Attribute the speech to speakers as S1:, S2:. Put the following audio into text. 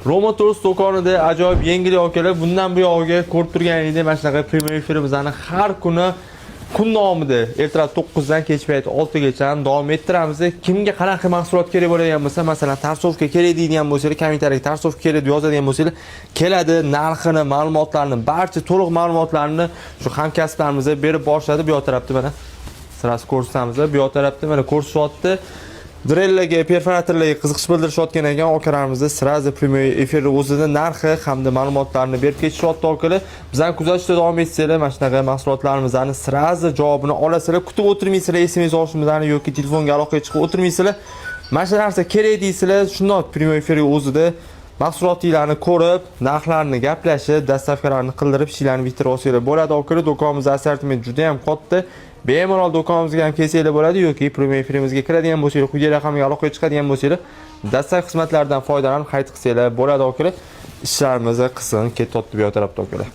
S1: Roma Tours do'konida ajoyib yengillik akalar. Bundan buyog'iga ko'rib turganingizdek, mana shunaqa прямой efirimizni har kuni kun davomida ertalab 9 dan kech payt 6 gacha davom ettiramiz. Kimga qanaqa mahsulot kerak bo'ladigan bo'lsa, masalan, торцовка kerak deydigan bo'lsanglar, kommentariyga торцовка kerak deb yozadigan bo'lsanglar, keladi, narxini, ma'lumotlarni, barcha to'liq ma'lumotlarni shu hamkasblarimiz berib borishadi. Bu yoq tarafda mana sirasi ko'rsatamiz. Bu yoq tarafda mana ko'rishyapti. Drellarga, perforatorlarga qiziqish bildirishayotgan ekan akalarimiz, сразу прямой efir o'zida narxi hamda ma'lumotlarni berib ketishyapti akalar. Bizani kuzatishda davom etsanglar, mana shunaqa mahsulotlarimizni сразу javobini olasizlar. Kutib o'tirmaysizlar SMS olishimizni yoki telefonga aloqaga chiqib o'tirmaysizlar. Mana shu narsa kerak deysizlar, shundoq прямой efir o'zida mahsulotinglarni ko'rib, narxlarni gaplashib, доставка larni qildirib, ishlarni bitirib olsanglar bo'ladi akalar. Do'konimiz assortiment juda ham katta. Bemalol do'konimizga ham kelsanglar bo'ladi yoki прямой efirimizga kiradigan bo'lsanglar, quyidagi raqamga aloqaga chiqadigan bo'lsanglar, dastlabki xizmatlardan foydalanib xarid qilsanglar bo'ladi akalar. Ishlarimiz qizg'in ketyapti bu yoq tarafda akalar.